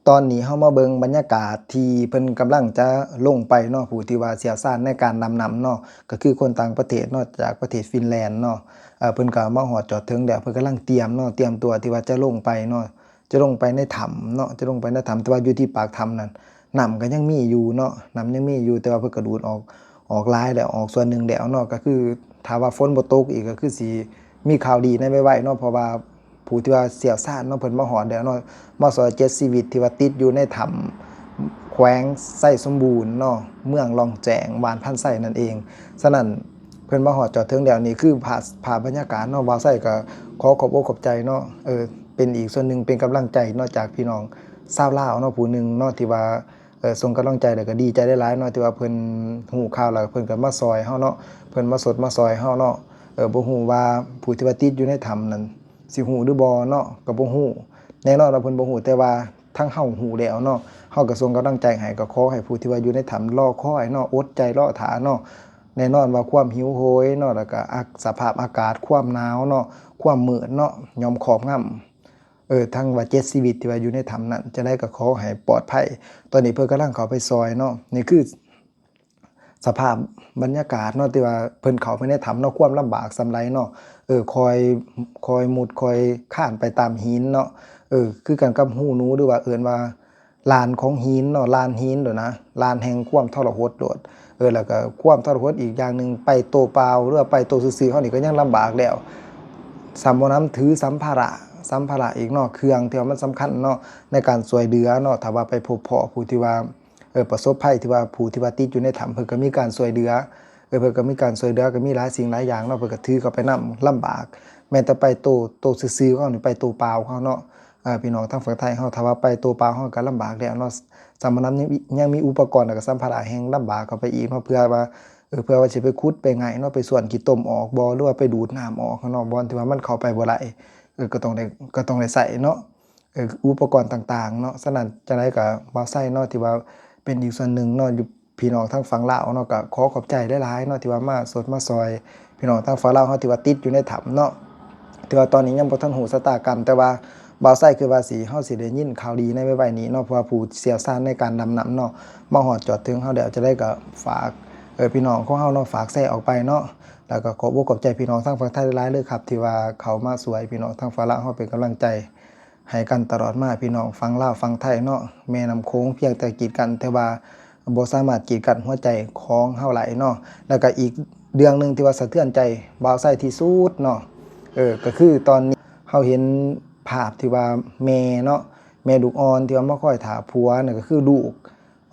ຕອນນີ້ເຮົາມາເບິ່ງບັນຍາກາດທີ່ເພິ່ນກຳລັງຈະລົງໄປເນາະ, ຜູ້ທີ່ວ່າຊ່ຽວຊານໃນການດຳນ້ຳເນາະ ກໍຄືຄົນຕ່າງປະເທດເນາະ ຈາກປະເທດຟິນແລນເນາະ. ເອີ ເພິ່ນກໍມາຮອດຈອດເຖິງແລ້ວ, ເພິ່ນກຳລັງຕຽມເນາະ ຕຽມຕົວທີ່ວ່າຈະລົງໄປເນາະ, ຈະລົງໄປໃນຖ້ຳເນາະ, ຈະລົງໄປໃນຖ້ຳ. ແຕ່ວ່າຢູ່ທີ່ປາກຖ້ຳນັ້ນ ນ້ຳກໍຍັງມີຢູ່ເນາະ, ນ້ຳຍັງມີຢູ່ ແຕ່ວ່າເພິ່ນກໍດູດອອກ ອອກຫຼາຍແລ້ວ, ອອກສ່ວນໜຶ່ງແລ້ວເນາະ. ກໍຄືຖ້າວ່າຝົນບໍ່ຕົກອີກ ກໍຄືຊິມີຂ່າວດີໃນໄວໆເນາະ, ເພາະວ່າ ຜູ້ທີ່ວ່າຊ່ຽວຊານເນາະ ເພິ່ນມາຮອດແລ້ວເນາະ, ມາຊ່ອຍເຈັດຊີວິດທີ່ວ່າຕິດຢູ່ໃນຖ້ຳ ແຂວງໄຊສົມບູນເນາະ, ເມືອງລ່ອງແຈ້ງ ບ້ານພັນໄຊນັ້ນເອງ. ສະນັ້ນ ເພິ່ນມາຮອດຈອດເຖິງແລ້ວ. ນີ້ຄືພາບ ພາບບັນຍາກາດເນາະ, ບ່າວໄຊກໍຂໍຂອບອົກຂອບໃຈເນາະ, ເອີ ເປັນອີກສ່ວນໜຶ່ງ ເປັນກຳລັງໃຈເນາະ ຈາກພີ່ນ້ອງຊາວລາວເນາະ ຜູ້ໜຶ່ງເນາະ ທີ່ວ່າ ເອີ ສົ່ງກຳລັງໃຈ ແລ້ວກໍດີໃຈຫຼາຍໆເນາະ ທີ່ວ່າເພິ່ນຮູ້ຂ່າວແລ້ວ ເພິ່ນກໍມາຊ່ອຍເຮົາເນາະ, ເພິ່ນມາຊົດມາຊ່ອຍເຮົາເນາະ. ເອີ ບໍ່ຮູ້ວ່າຜູ້ທີ່ວ່າຕິດຢູ່ໃນຖ້ຳນັ້ນ ຊິຮູ້ຫຼືບໍ່ເນາະ ກໍບໍ່ຮູ້. ແນ່ນອນວ່າເພິ່ນບໍ່ຮູ້, ແຕ່ວ່າທາງເຮົາຮູ້ແລ້ວເນາະ, ເຮົາກໍສົ່ງກຳລັງໃຈໃຫ້. ກໍຂໍໃຫ້ຜູ້ທີ່ວ່າຢູ່ໃນຖ້ຳລໍຄອຍເນາະ, ອົດໃຈລໍຖ້າເນາະ. ແນ່ນອນວ່າຄວາມຫິວໂຫຍເນາະ ແລ້ວກໍອາ ສະພາບອາກາດ ຄວາມໜາວເນາະ ຄວາມມືດເນາະ ຍ່ອມຄອບງຳ ເອີ ທັງວ່າເຈັດຊີວິດທີ່ວ່າຢູ່ໃນຖ້ຳນັ້ນ. ຈັ່ງໃດກໍຂໍໃຫ້ປອດໄພ. ຕອນນີ້ເພິ່ນກຳລັງເຂົ້າໄປຊ່ອຍເນາະ. ນີ້ຄື ສະພາບບັນຍາກາດເນາະ ທີ່ວ່າເພິ່ນເຂົ້າໄປໃນຖ້ຳເນາະ, ຄວາມລຳບາກສ່ຳໃດເນາະ. ເອີ ຄ່ອຍ ຄ່ອຍມຸດຄ່ອຍຄານໄປຕາມຫີນເນາະ. ເອີ ຄືກັນກັບຮູໜູ ຫຼືວ່າເອີ້ນວ່າລານຂອງຫີນເນາະ, ລານຫີນໂດດນະ, ລານແຫ່ງຄວາມທໍລະຫົດໂດດ. ເອີ ແລ້ວກໍຄວາມທໍລະຫົດອີກຢ່າງໜຶ່ງ, ໄປໂຕເປົ່າ ຫຼືວ່າໄປໂຕຊື່ໆ ເຮົານີ້ກໍຍັງລຳບາກແລ້ວ. ສ່ຳບໍ່ນຳຖືສຳພາລະ ສຳພາລະອີກເນາະ, ເຄື່ອງທີ່ວ່າມັນສຳຄັນເນາະ ໃນການຊ່ວຍເຫຼືອເນາະ. ຖ້າວ່າໄປພົບພໍ້ຜູ້ທີ່ວ່າ ເອີ ປະສົບໄພ ທີ່ວ່າຜູ້ທີ່ວ່າຕິດຢູ່ໃນຖ້ຳ ເພິ່ນກໍມີການຊ່ວຍເຫຼືອ, ເອີ ເພິ່ນກໍມີການຊ່ວຍເຫຼືອ ກໍມີຫຼາຍສິ່ງຫຼາຍຢ່າງເນາະ, ເພິ່ນກໍຖືເຂົ້າໄປນຳ ລຳບາກ. ແມ່ນແຕ່ໄປໂຕ ໂຕຊື່ໆເຮົານີ້ ໄປໂຕເປົ່າເຮົາເນາະ. ເອີ ພີ່ນ້ອງທາງຝັ່ງໄທເຮົາ ຖ້າວ່າໄປໂຕເປົ່າເຮົາກໍລຳບາກແລ້ວເນາະ, ສ່ຳບໍ່ນຳຍັງມີ ຍັງມີອຸປະກອນ ແລ້ວກໍສຳພາລະແຮ່ງລຳບາກເຂົ້າໄປອີກເນາະ, ເພື່ອວ່າ ເອີ ເພື່ອວ່າຊິໄປຂຸດໄປໄຫງເນາະ, ໄປສ່ວນຂີ້ຕົມອອກບໍ່ ຫຼືວ່າໄປດູດນ້ຳອອກເນາະ, ບ່ອນທີ່ວ່າມັນເຂົ້າໄປບໍ່ໄດ້ ເອີ ກໍຕ້ອງໄດ້ ກໍຕ້ອງໄດ້ໃຊ້ເນາະ. ເອີ ອຸປະກອນຕ່າງໆເນາະ. ສະນັ້ນ ຈັ່ງໃດກໍບ່າວໄຊເນາະ ທີ່ວ່າເປັນອີກສ່ວນໜຶ່ງເນາະ ຢູ່ ພີ່ນ້ອງທາງຝັ່ງລາວເນາະ ກໍຂໍຂອບໃຈຫຼາຍໆເນາະ ທີ່ວ່າມາຊົດມາຊ່ອຍພີ່ນ້ອງທາງຝັ່ງລາວເຮົາ ທີ່ວ່າຕິດຢູ່ໃນຖ້ຳເນາະ, ທີ່ວ່າຕອນນີ້ຍັງບໍ່ທັນຮູ້ຊະຕາກຳ. ແຕ່ວ່າບ່າວໄຊຄິດວ່າຊິ ເຮົາຊິໄດ້ຍິນຂ່າວດີໃນໄວໆນີ້ເນາະ, ເພາະວ່າຜູ້ຊ່ຽວຊານໃນການດຳນ້ຳເນາະ ມາຮອດຈອດເຖິງເຮົາແລ້ວ. ຈັ່ງໃດກໍຝາກ ເອີ ພີ່ນ້ອງຂອງເຮົາເນາະ ຝາກແຊອອກໄປເນາະ. ແລ້ວກໍຂອບອົກຂອບໃຈພີ່ນ້ອງທາງຝັ່ງໄທຫຼາຍໆເດີຄັບ ທີ່ວ່າເຂົ້າມາຊ່ວຍພີ່ນ້ອງທາງຝັ່ງລາວເຮົາ ເປັນກຳລັງໃຈ ໃຫ້ກັນຕະຫຼອດມາ ພີ່ນ້ອງຝັ່ງລາວຝັ່ງໄທເນາະ. ແມ່ນ້ຳໂຂງພຽງແຕ່ກີດກັນ ແຕ່ວ່າບໍ່ສາມາດກີດກັນຫົວໃຈຂອງເຮົາໄດ້ເນາະ. ແລ້ວກໍອີກເລື່ອງໜຶ່ງທີ່ວ່າສະເທືອນໃຈບ່າວໄຊທີ່ສຸດເນາະ ເອີ ກໍຄືຕອນນີ້ເຮົາເຫັນພາບທີ່ວ່າແມ່ເນາະ ແມ່ລູກອ່ອນທີ່ວ່າມາຄອຍຖ້າຜົວນັ້ນ ກໍຄືລູກ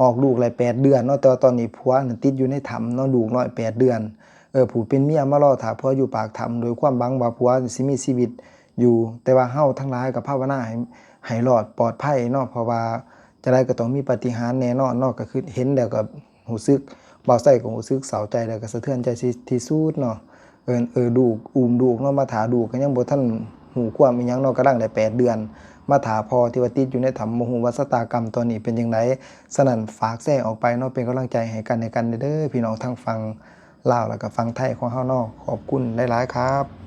ອອກລູກໄດ້ແປດເດືອນເນາະ, ແຕ່ວ່າຕອນນີ້ຜົວນັ້ນຕິດຢູ່ໃນຖ້ຳເນາະ ລູກນ້ອຍແປດເດືອນ. ເອີ ຜູ້ເປັນເມຍມາລໍຖ້າຜົວຢູ່ປາກຖ້ຳ ໂດຍຄວາມຫວັງວ່າຜົວຊິມີຊີວິດຢູ່, ແຕ່ວ່າເຮົາທັງຫຼາຍກໍພາວະນາໃຫ້ ໃຫ້ລອດປອດໄພເນາະ, ເພາະວ່າຈັ່ງໃດກໍຕ້ອງມີປາຕິຫານແນ່ນອນເນາະ. ກໍຄືເຫັນແລ້ວກໍຮູ້ສຶກ ບ່າວໄຊກໍຮູ້ສຶກເສົ້າໃຈ ແລ້ວກໍສະເທືອນໃຈທີ່ ທີ່ສຸດເນາະ. ເອີ ເອີ ລູກ ອຸ້ມລູກເນາະ ມາຖ້າລູກ ກໍຍັງບໍ່ທັນຮູ້ຄວາມອີ່ຫຍັງເນາະ, ກຳລັງໄດ້ແປດເດືອນ ມາຖ້າພໍ່ທີ່ວ່າຕິດຢູ່ໃນຖ້ຳ ບໍ່ຮູ້ວ່າຊະຕາກຳຕອນນີ້ເປັນຈັ່ງໃດ. ສະນັ້ນ ຝາກແຊອອກໄປເນາະ ເປັນກຳລັງໃຈໃຫ້ກັນແລະກັນເດີ ພີ່ນ້ອງທາງຝັ່ງລາວ ແລ້ວກໍຝັ່ງໄທຂອງເຮົາເນາະ. ຂອບຄຸນຫຼາຍໆຄັບ.